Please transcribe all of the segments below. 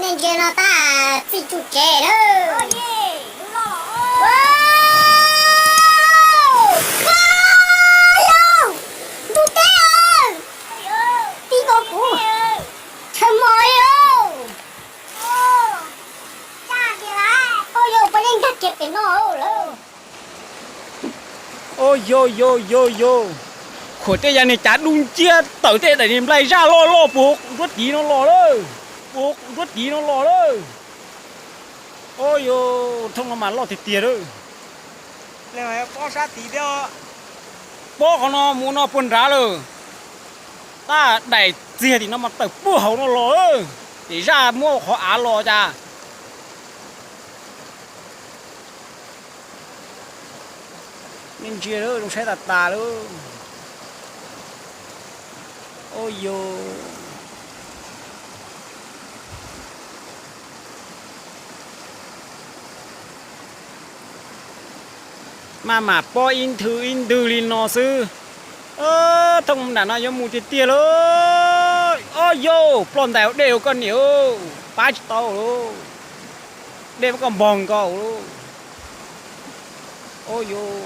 Ntsia no tab txij tsuj tsev lawm. Yog ntuj teb, tib nkaus kuv, tshawb mos li lauj. Ua yog poj niam nkag kiag pem no lawm. Ua yog yog yog yog, khuam tej yam niag cav dub nciab tawm tej daim niag nplai zaj loj loj puag nruab tiv no los lawm, puag nruab tiv no los lawm. Ua yog thooj no mas loj tiag tiag lawm. Pob sab tid thiab, pob qhov no mus no puag nrad lawm. Tab daim txiag tim no mas tawm puag hauv no los lawm, tim zaj muab qhov av los cas. Nej ntsia lawm, zoo saib tas tas lawm. Ua yog maj mam pob ib nthwv ib nthwv li no xwb. Thooj nram no yuav mus tiag tiag lauj. Ua yog ploj ntais ua dej ua koj niam, pab tsis tau lauj. Dej muab koj npog nkaus lauj. Ua yog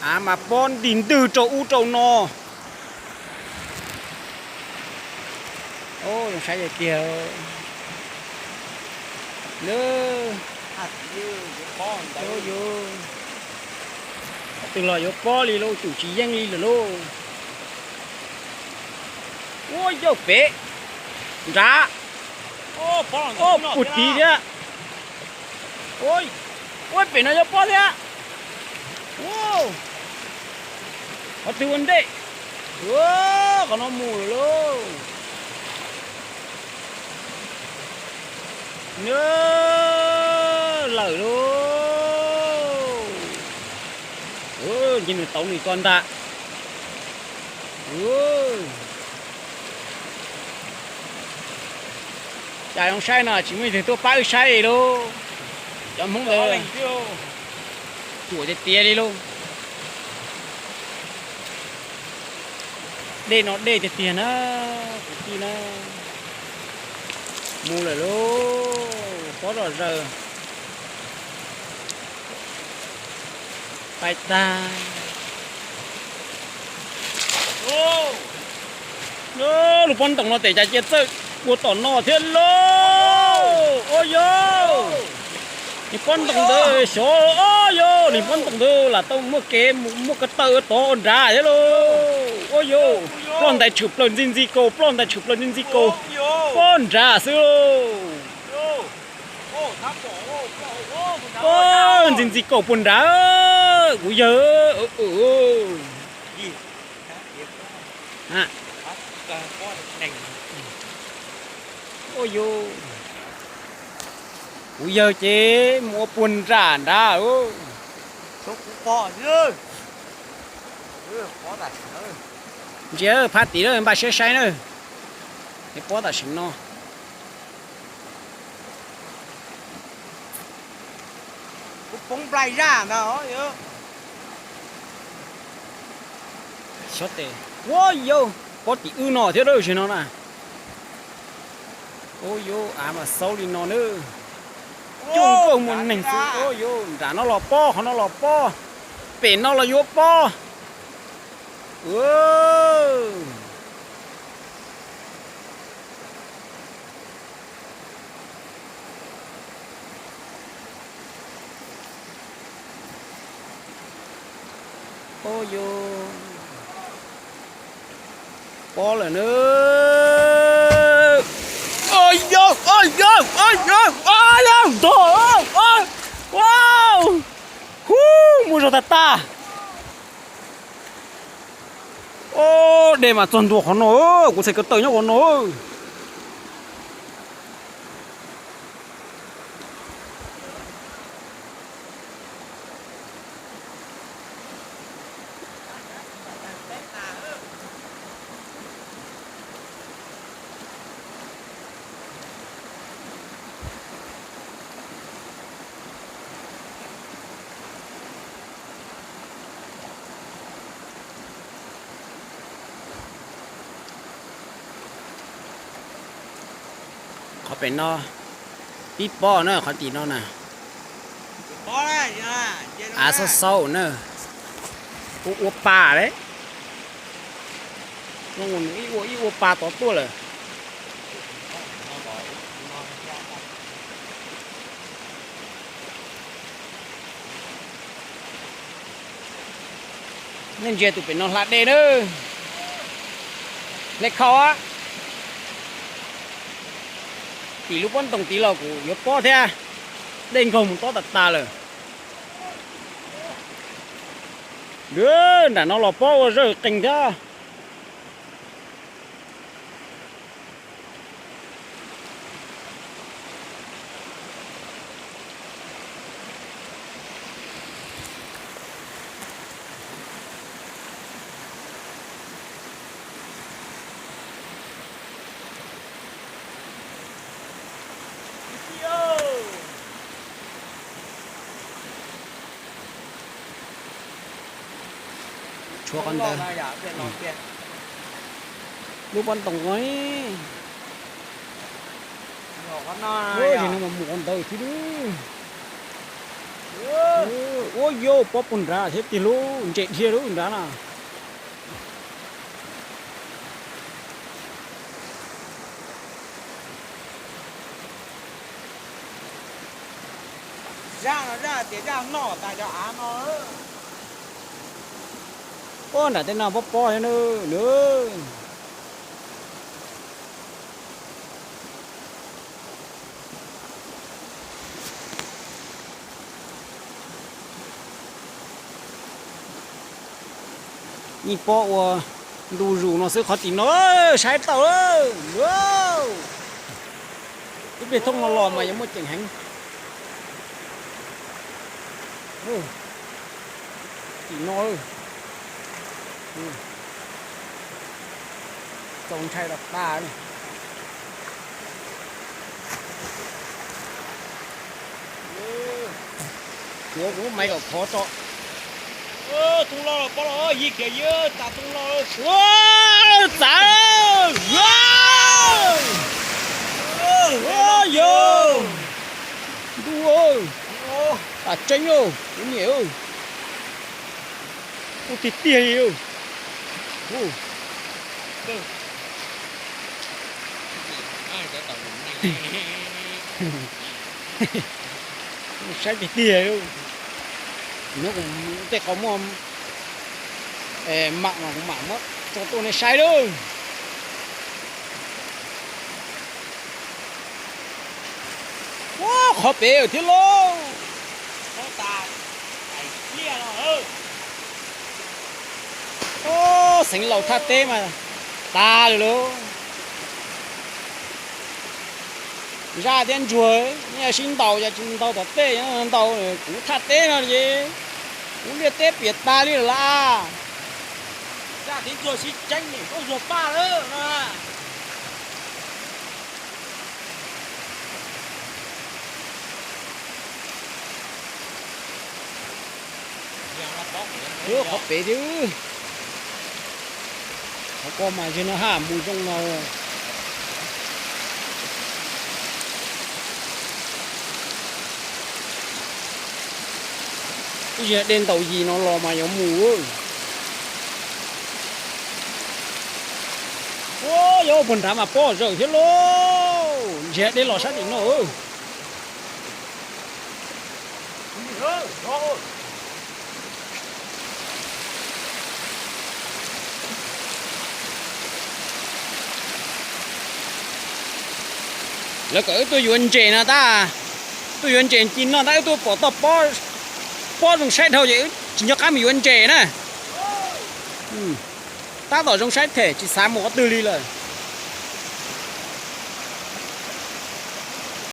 av mas pob nti ntwg rau ub rau no. Zoo saib tiag tiag. Twg los yuav pob li lauj, tsum tsis yeej li lawm lauj. Ua yog pem nrad, puag tid thiab. Ua pem no yuav pob thiab. Qhov twg ua ntej, qhov no mus lawm lauj. Lawm lauj. Ntshe nws tau nws ko ntag. Cas zoo saib no tsis muaj leej twg tuaj pab wb saib li lauj. Cov Hmoob ntawd ruam tiag tiag li lauj. Dej no dej tiag tiag na, kwv tij na. Mus lawm lauj, pob zom zaws. Pais tag. Lub pob ntoos no tes cas cia txawj ua tom no thiab lauj. Ua yog, nws pob ntoos ntawd xyov, ua yog, nws pob ntoos ntawd lam tau muaj kev muaj ko taw tod ua nrad thiab lauj. Ua yog, ploj ntais tshwm plaws ntxi ntxi kaus, ploj ntais tshwm plaws ntxi ntxi kaus, pob nrad xwb lauj. Pob ntxi ntxi kaus puag nrad, kuv yawg. Ua yog, kuv yawg ces mus ua puag nram nrad. Ntsia phab tid na, npaj siab saib na. Es pob tam sim no. Xyov tes, ua yog pob tim wb no thiab lawm, zaum no na. Ua yog av mas xaub li no na. Cuj nkauj muaj neeg xwb. Ua yog nram no los pob, qhov no los pob, pem no los yuav pob. Ua yog pob lawm na. Ua yog, ua yog, ua yog, ua yog, ntog, ua, hu, muaj zog tag tag. Ua, dej mas txog ntua qhov no, kuv txhais ko taw nyob qhov no. Pem no pib pob na, qhov tim no na. Av xaub xaub na. Ua ua pa lawm. Ib ua ib ua pa tod tuaj lawm. Nej ntsia tus pem no hla dej na. Hle khau a. Tim lub pob ntoos tid los kuv yuav pob thiab. Dej nkaug mus tob tas tas lawm. Nram no los pob ua zawj qees thiab. Tshuav qhov ntawd. Lub pob ntoos no. Ua no mas mus qhov ntawd thiab. Ua yau pob puag nrad thiab tiag lauj, ntse dhia lub nrad na. Zaj no zaj tias zaj noj tas cov av no. Ua nram tej no pob pob thiab na. Yeej pob ua ntu zus no xwb, qhov tim no saib tau. Lub pej thoob no los mas yuav muaj ceem heev. Tim no txaus ntshai tas tas. Kuv muab maiv kom khov tso. Tub loj pob los yig kiag yawg tas tub loj. Txav. Yog ntuj, tas tseeb, kuv niam, kuj tiag tiag li. Saib tiag tiag, hnub kuv tej qhov muag mam mas kuv mam muab tso tuaj nej saib lauj. Ua qhov pem thiab lauj. Xeev laus thaj teb mas tas lawm lauj. Zaj thiab ntsuag, nej sib ntaus, yog tsis ntaus tom tej, ntaus kuv thaj teb no ces kuv liaj teb piam tas li lawm lauj. Zaj thiab ntsuag sib tseeb, ntsuag paj lawm no. Qhov pem thiab. Qhov ko mas yog no haj mus zoo no. Ib yam dej ntaus yim no los mas yuav mus. Ua, yuav puag nrad mas pob zawm thiab lauj. Ntsiag dej los sab tim no. Lawv kom wb tuaj yuav ntses no tab, tuaj yuav ntses ci no tab, wb tuaj pom toj pob zoo saib dhau ces wb tsis nco qab mus yuav ntses na. Tab tom zoo saib them tsis xav mus qhov twg li lawm.